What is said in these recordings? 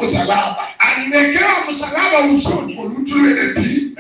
Msalaba. Aliwekewa msalaba usoni. Oluth lwete pi.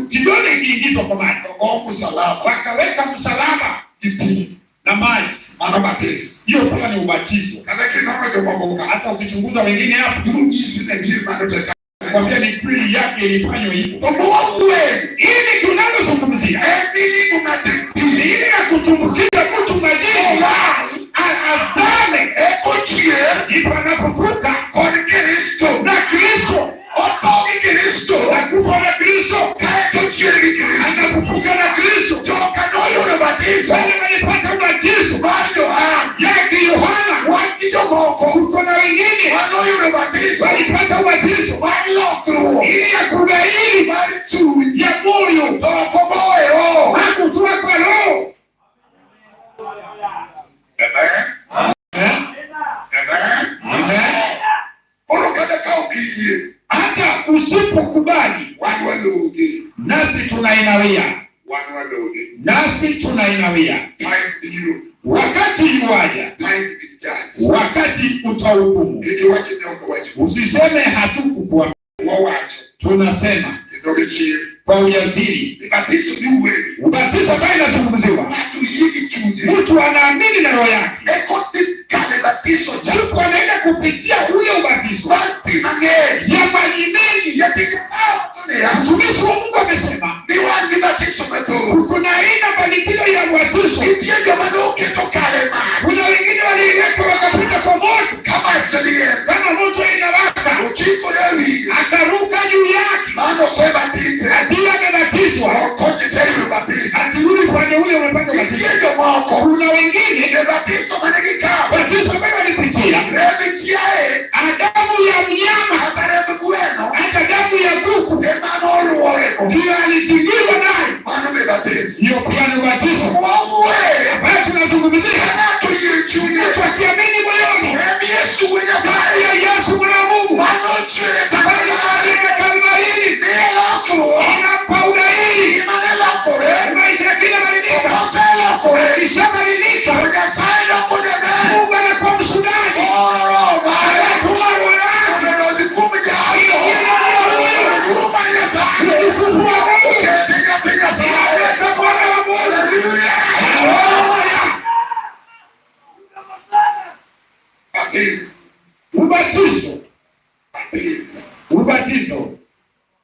Kidole ikiingizwa kwa maji, Ogo msalaba. Wakaweka msalaba Gi pi. Na maji. Mano batiso. Hiyo pia ni ubatizo. Kata kinono jomoko ka. Hata ukichunguza wengine hapo, Biro nyisi ni adier mano te. Kwambia ni kweli yake ilifanywa hivyo. To mowawuoye. Ili tunalozungumzia En ni ng'ato e pi. Ni ile ya kutumbukiza mtu majini Olal. Azame, Eka ochier. Ndipo anafufuka Kod Kristo. Na Kristo. Otho gi Kristo. Akufa na Kristo. Kaeto ochier gi Kristo. Anafufuka na Kristo. Joka noyudo batiso. Wale walipata ubatizo mar Yohana. Yake Yohana. Wan gi jomoko. Kuko na wengine manoyudo batiso. Walipata ubatizo mar lokruok. Ili ya kugairi mar chuny. Ya moyo. To ok oboye roho. Hakutoa kwa roho. Amen. Eh? Amen. Amen. Koro kata ka ok iyie. Hata usipokubali, wan walugi. Nasi tunainawia, Wan walugi. Nasi tunainawia. Time biro. Wakati yuaja, Time will judge. Wakati utahukumu. Kik iwach ni ok owacho. Usiseme hatukukuambia. Wawacho. Tunasema Kendo gi chir. Kwa ujasiri. Ni batiso miwuoye. Ubatizo ambaye inazungumziwa, Ng'ato yie gi chunye. Mtu anaamini na roho yake, Eka odhi kale batiso cha. Ndipo anaenda kupitia ule ubatizo mar pi mang'eny. Ya maji mengi. Jatich Nyasaye wacho niya. Mtumishi wa Mungu amesema ni wan gi batiso mathoth. Kuna aina mbalimbali ya ubatizo. Nitie joma noketo kale mach. Kuna wengine waliiweka wakapita kwa moto ka mach liel. Kama moto inawaka, Ochikore e wiye. Akaruka juu yake. Mano osebatise. Ati amebatizwa. Ok oseyudo batiso. Akirudi upande ule umepata ubatizo. Nitie jomoko. Kuna wengine e batiso mane gikawo. Batizo ambayo walipitia, remb chiaye. Damu ya mnyama, kata remb gweno. Hata damu ya kuku ema noluorego. Ndiyo alitiliwa nayo. Mano be batiso. Hiyo pia ni ubatizo Wawuoye. Ambayo tunazungumzia. Ka ng'ato oyie chunye. Mtu akiamini moyoni, remb Yesu wuod damu Nyasaye. Ya Yesu mwana wa Mungu Manochwer e ambayo ilimwagika Kalvarini miye lokruok. Inampa ugairi. Ngimane lokore. Maisha yake yanabadilika. Koselokore. Ikishabadilika, to Nyasaye doko janeno. Mungu anakuwa mshuhudaji. Ooro roho mare. Anatuma roho yake. Mondo odonj kuom jalno. Ingie ndani ya huyu. Duong' mar Nyasaye. Utukufu wa Mungu. Okete nyathi Nyasaye. Inaweka mwana wa Mungu. Hallelujah. Haleluya. Baptizo. Ubatizo. Baptizo. Ubatizo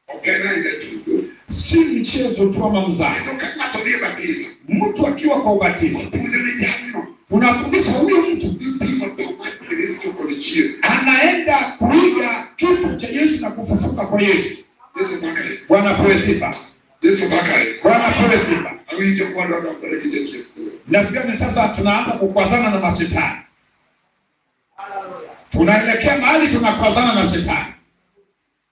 Ok en aina tugo. Si mchezo tu ama mzaha. Kendo ka ng'ato nie batiso. Mtu akiwa kwa ubatizo, Opuonjo ni jalno. Unafundisha huyu mtu Ipimo tho mar Kristo kod chier. Anaenda kuiga kifo cha Yesu na kufufuka kwa Yesu. Yesu makare. Bwana apewe sifa. Yesu makare. Bwana apewe sifa. Awinjo kwadwa dongore gi jachien koro. Nafikiri sasa tunaanza kukwazana na mashetani. Tunaelekea mahali tunakwazana na shetani.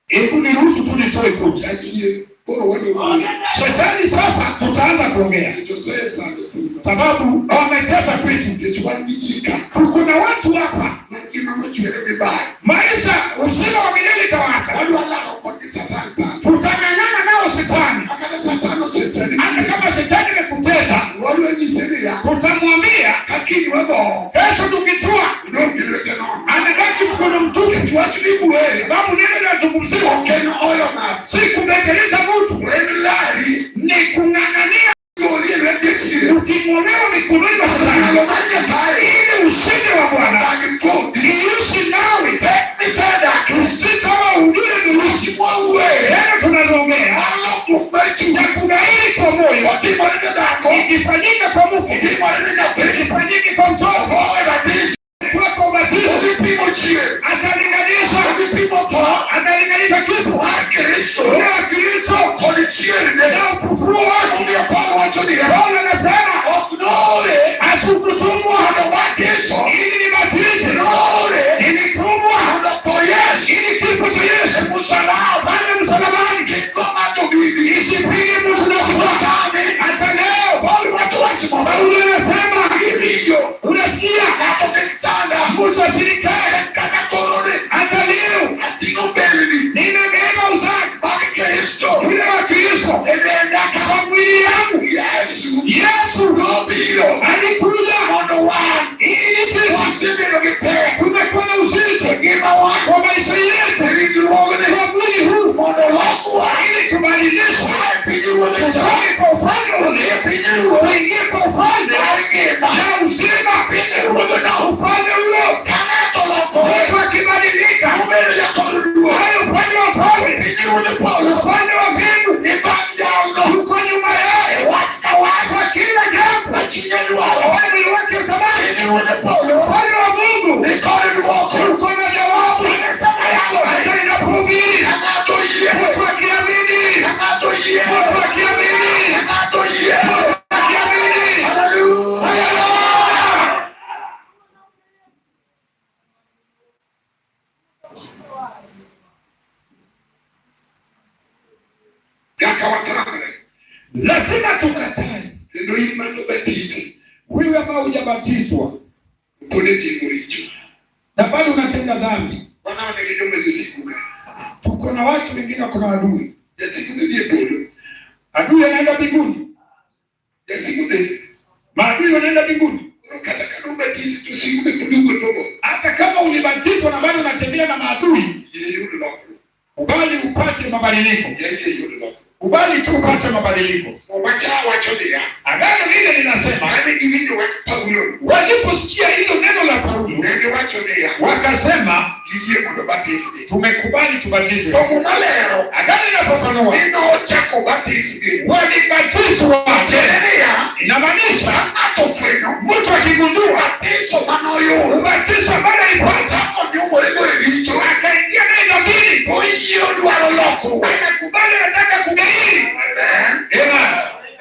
Hebu niruhusu tu nitoe kucha. Jachien koro wadwa wuoyo. Shetani sasa tutaanza kuongea. Nikech osesando thurwa. Sababu wametesa kwetu. Nikech wan gi ji ka. Kuna watu hapa ma ngima mochwere gi bayo. Maisha uzima wa milele itawacha. Wadwa laro kodgi Satan sani. Tutang'ang'ana nao shetani. Makata Satan osesandi. Hata kama shetani amekutesa, Wadwa nyise niya. Tutamwambia ka kiny wago. Kesho tukitua, Odong' gi lwete nono. Anabaki mkono mtupu. Nikech wach miwuoye. Sababu neno linazungumziwa Ok en oyo ng'ato. Si kubembeleza mtu, En lari. Ni kung'ang'ania. Goli e lwet jachien. Uking'olewa mikononi mwa shetani, Nyalo mar Nyasaye. Ili ushindi wa Bwana Odag kodi. Iishi nawe. Pek misedake. Uzito wa ujue Wach mwawuoye. Neno tunaloongea Mar lokruok mar chuny. Ya kugairi kwa moyo, Otimore ne dhako. Ikifanyika kwa mke, Otimore ne nyathi. Ikifanyike kwa mtoto, Ogowe batiso. Kwa ubatizo, Odhi pimo chier. Atalinganisha, Odhi pimo tho. Atalinganisha kifo mar Kristo. Na Kristo kod chierne. Na ufufuo wake. Omiyo Paulo wacho niya. Paulo anasema ok noore. Hatukutumwa mondo batiso. Ili nibatize. Noore. Nilitumwa mondo tho Yesu. Ili kifo cha Yesu e msalaba. Pale msalabani. Kik go ng'ato bibi. Isipige mtu na kufa. Sani. Hata leo Paulo wacho wach moro. Paulo anasema Iwinjo. unasikia Ng'ato kik tanda. mtu asinikae. Kata koroni. Hata leo Ating'o belni. ninabeba uzani Mag Kristo. Ule wa Kristo E denda ka. Kwa mwili yangu. Yesu. Yesu Nobiro. Alikuja mondo wan. Ili sisi Wasebedo gi pek. Tumekuwa na uzito E ngimawa. Kwa maisha yetu. Kubadilishwa kutoka kwa ufalme ule kuingia kwa ufalme na uzima. Ufalme huo, mtu akibadilika, hayo ufalme wa ufalme, ufalme wa mbingu uko nyuma yake kwa kila jambo. Ufalme wake utabaki, ufalme wa Mungu uko na jawabu. Hata ninapohubiri, mtu akiamini, mtu akiamini, mtu akiamini, haleluya. Nyaka watamre. Lazima tukatae. Kendo in mane obatisi Wewe ambao hujabatizwa pod itimo richo. na bado unatenda dhambi, Wanao nigi joma josigu ka. tuko na watu wengine wako na adui. Jasigu dhi e polo. Adui anaenda mbinguni, Jasigu dhi. maadui wanaenda mbinguni. Koro kata ka nobatisi to sigu be pod iwuothogo. Hata kama ulibatizwa na bado unatembea na maadui, Yie iyud lokruok. ubali upate mabadiliko, Yie iyud lokruok. ubali tu upate mabadiliko. Muma cha wacho niya. Agano lile linasema, Mane giwinjo wach Paulo. waliposikia hilo neno la Paulo Ne giwacho niya. wakasema, Giyie mondo batisgi. tumekubali tubatizwe. To Muma lero Agano linafafanua ni nochako batisgi. walibatizwa, Tiende niya. inamaanisha Ng'ato ofwenyo mtu akigundua batiso manoyudo. ubatizo ambayo alipata Ochako nyumorego e richo. akaingia naye dhambini, Oyie odwaro lokruok. anakubali anataka kugairi. Amen. Amen.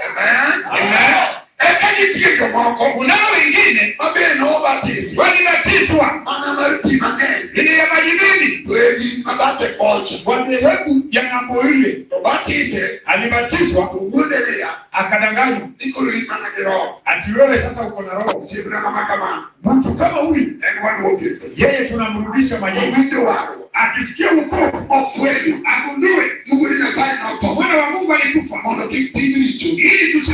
Amen. Amen. Eka nitie jomoko Kunao wengine ma be nobatisi walibatizwa mana mar pi mang'eny ile ya maji mengi to e din ma bathe kocha. kwa dhehebu ya ng'ambo ile, To batise alibatizwa to wuonde niya akadanganywa, ni koro in mana gi roho. ati wewe sasa uko na roho. Osiepna ma kamano Mtu kama huyu en wadwoke. yeye tunamrudisha majini, Owinjo warruok. akisikia wokovu Ofwenyo agundue ni wuod Nyasaye notho mwana wa Mungu alikufa mondo kik tim richo ili tusi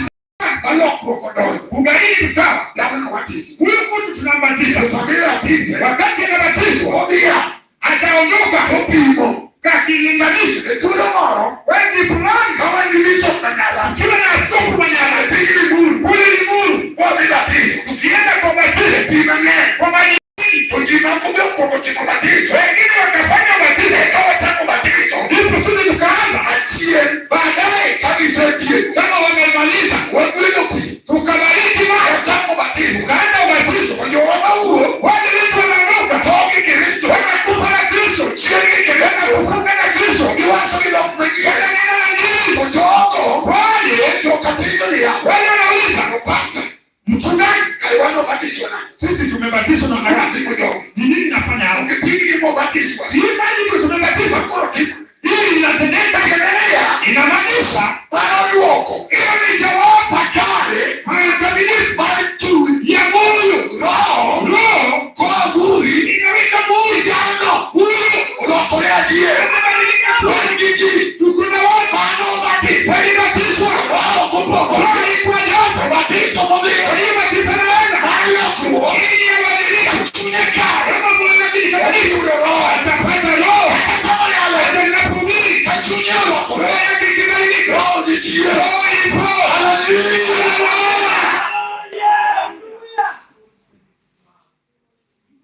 ma lokruok odonjo. kugairi tukawa Dhano nobatisi. huyu mtu tunambatiza. To sama ibatise Wakati anabatizwa odhiya ataondoka topimo kakilinganisha e thuolo moro wengi fulani ka wan gi bishop Manyala kiwa na askofu e Manyara piny Limuru kule Limuru, wadhi batiso tukienda kwa ubatizo pi mang'eny kwa maji mengi, to ji moko be okuongo timo batiso wengine wakafanya ubatizo, eka wachako batiso ndipo sisi tukaanza achien baadaye. ka gisetieko Kama wamemaliza, wagwelo pi tukabariki maji, wachako batiso tukaanza ubatizo. to jowa mawuok Wale wetu wanaondoka, tho gi Kristo wanakufa na Kristo, chier gi Kristo wanafufuka na Kristo, giwacho gi dhok manyien wananena na ndimi. to jogo Wale joka penjo niya wale wanauliza to pasta mchungaji, kare wan obatiswa nang'o sisi tumebatizwa na haraka, Watimo jogo ni nini nafanya hapo? onge piggi mobatiswa Hii maji ndio tumebatizwa, koro timo hii inatendeka, tiende niya inamaanisha mano duoko hiyo ni jawabu makare makamilifu mar chuny ya moyo. roho Roho koa muri inaweka muhuri dhano huyo olokore adier amebadilika. wan gi ji Tuko na watu mano obatisi walibatizwa, roho kopogore roho ilikuwa japo obatiso modhiyo kwa hiyo batizo naenda mar lokruok ili yabadilika. chunye kare Kama mwanamke kamilifu oyudo roho atapata roho, kata sama yalo hata ninapohubiri ka chunye olokore roho yake ikibadilika, roho nitie roho ipo. Haleluya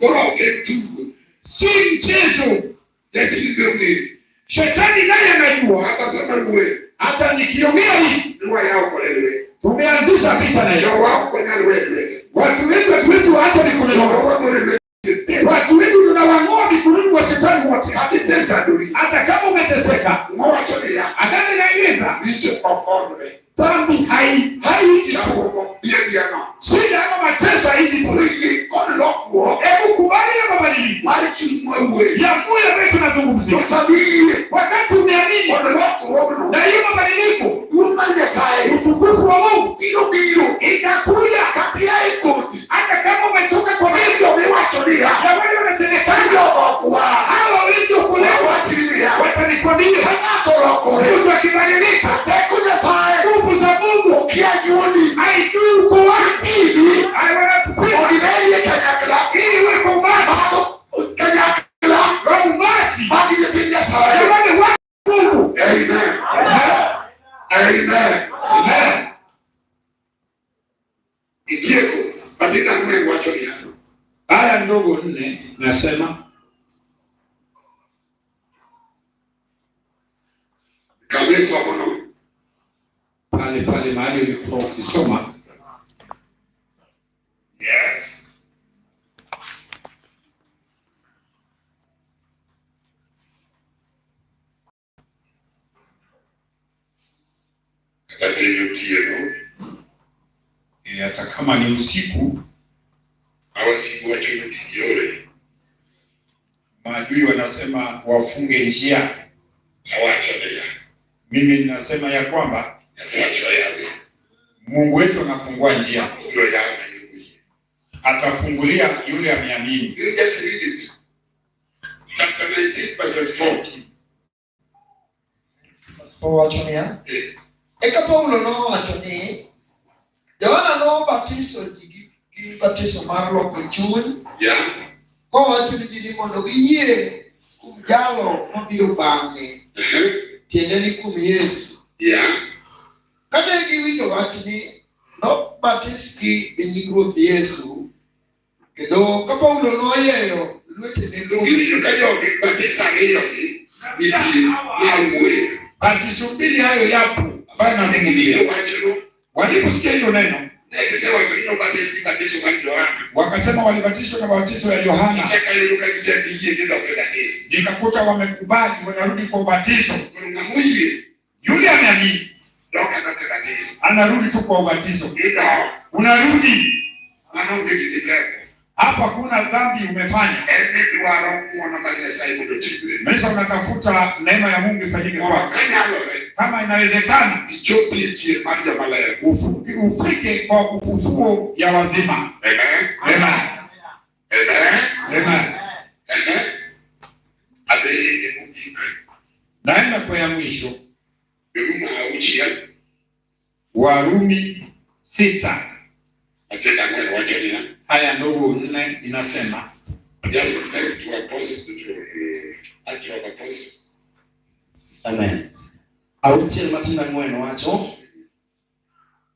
koro ok en tugo Si mchezo. jachien be ong'eyo Shetani naye anajua, kata sama wuoyo hata nikiongea hivi ni wayawo kode lweny tumeanzisha vita na yeye. jowa ok wanyal weyo lwete Watu wetu hatuwezi waacha mikononi jowa mwao. wagolo lwete Watu wetu tunawang'oa mikononi mwa shetani wote, kata isesandori hata kama umeteseka. mowacho niya Agano inaeleza richo ok onre dhambi haiji tu, chandruok ok bi abia nono shida ama mateso haiji koro bure. yie kod lokruok Hebu kubali na mabadiliko mar chuny mwawuoyo ya moyo ambayo tunazungumzia. to sama iyie Wakati umeamini kod lokruogno na hiyo mabadiliko, duong' mar Nyasaye utukufu wa Mungu biro biro itakuja, kata ia e kodhi hata kama umetoka kwa gi wengi jomiwacho niya na wale wanasemekana jogo ok wa hawa hawezi okolewa, wawachni niya watanikwambia ka ng'ato olokore mtu akibadilika, teko Nyasaye nguvu za Mungu okia nyuoli haijui uko wapi, pimi wanakupima mondo ibedie kanyakla ili uwe kwa umati mago kanyakla wa umati mag nyithind 4 nasema Kama isomono. Pale pale mahali ulikuwa ukisoma. Yes. Kata piny otieno, Hata kama ni usiku, awasigu wacho ni kik yore, maadui wanasema wafunge njia. Awacho niya, Mimi ninasema ya kwamba Nyasacha oyawe, Mungu wetu anafungua njia, obiro yawo ne jomoyie. Atafungulia yule ameamini. You just read it. Chapter 19 verses 14. Owacho niya, eka Paulo nowacho ni Johana nobatiso ji gi batiso mar loko chuny kowacho ni ji ni mondo giyie kuom jalo mabiro bang'e, tiende ni kuom Yesu. Kane giwinjo wachni, nobatisgi e nying Ruoth Yesu, kendo ka Paulo noyieyo lwetene kuom Giwinjo ka jogi batiso ariyogi nitie mawuoye. Batizo mbili hayo yapo ambayo Giwinjo nazungumzia. wachno, Waliposikia hilo neno, ne gisewacho ni nobatisgi batiso mar Johana. Wakasema walibatizwa na batizo ya Yohana. Gichako yudo ka giseyie gidok e batiso. Nikakuta wamekubali, wanarudi kwa ubatizo. Koro ng'ama oyie Yule ameamini dok adok e batiso. Anarudi tu kwa ubatizo, Gidok. Unarudi Mano onge gima iketho. hapa, kuna dhambi umefanya. En ni dwaro ng'wono mar Nyasaye mondo otimre. Maisha unatafuta neema ya Mungu ifanyike Mondo kwako, kanyalore, kama inawezekana ichop e chier mar joma ler. Ufike kwa ufufuo ya wazima. Amen. Amen. Amen. Amen. Ehe. Adhi e mogik. Naenda kwa ya mwisho, Ruma auchiel, Warumi 6 Matendo ang'wen wacho niya. Aya ndogo 4 inasema Just next to apostle to Act of Apostle. Amen. Auchiel matindo ang'wen wacho,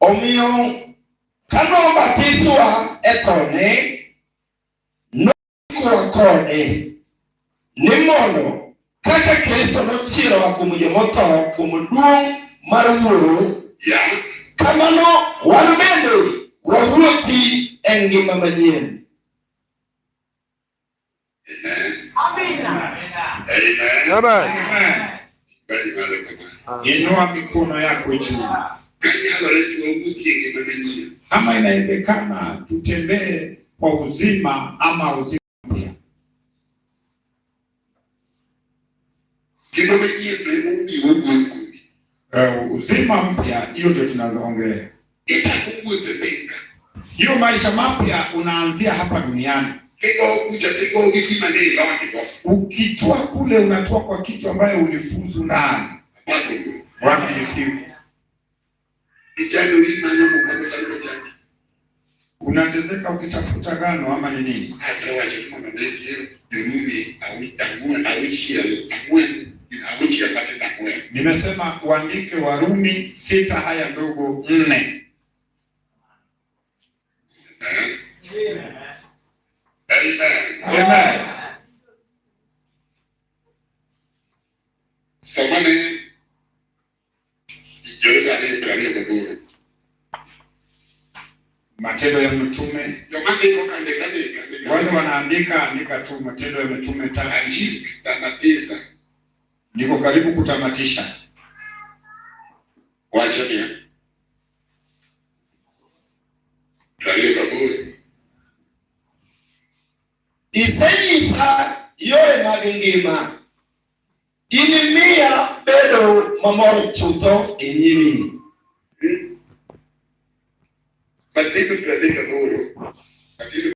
omiyo kanobatiswa e thone, noikwa kode, ni mondo kaka Kristo nochierowa kuom jomotho kuom duong' mar Wuoro, kamano wan bende wawuothi e ngima manyien. Amen. Amina. Amen. Amen. Badi malo kama. Inua mikono yako juu. Kanyalore to wawuothi e ngima manyien. Kama inawezekana tutembee kwa uzima ama uzima mpya. Ngima manyien no emomiyo wawuoyo kodi. Uzima mpya hiyo ndio tunazoongelea. Ichako wuotho e piny ka. Hiyo maisha mapya unaanzia hapa duniani. Kigowo kucha tigowo gi gima ne ilonygo. Ukitoa kule unatoa kwa kitu ambayo ulifuzu ndani. Apako Ruoth. Bwana asifiwe. Ichandori manyo muma koso ang'o machandi? Unateseka ukitafuta ngano ama ni nini? Asewacho ni mondo ne Jorumi ang'wen auchiel ang'wen auchiel matindo ang'wen. Nimesema uandike Warumi 6 haya ndogo 4. Amen. Amen. Amen. Somane Joyuda ariyo piero ariyo gaboro. Matendo ya Mitume, Joma ndiko ka ndika ndika ndika. Wale wanaandika andika tu Matendo ya Mitume 3. Achik tamatisa. Niko karibu kutamatisha. Wacho niya. 28. Isenyisa yore mag ngima. Inimiya bedo mamor chutho e nyimi. Matendo 38. Matendo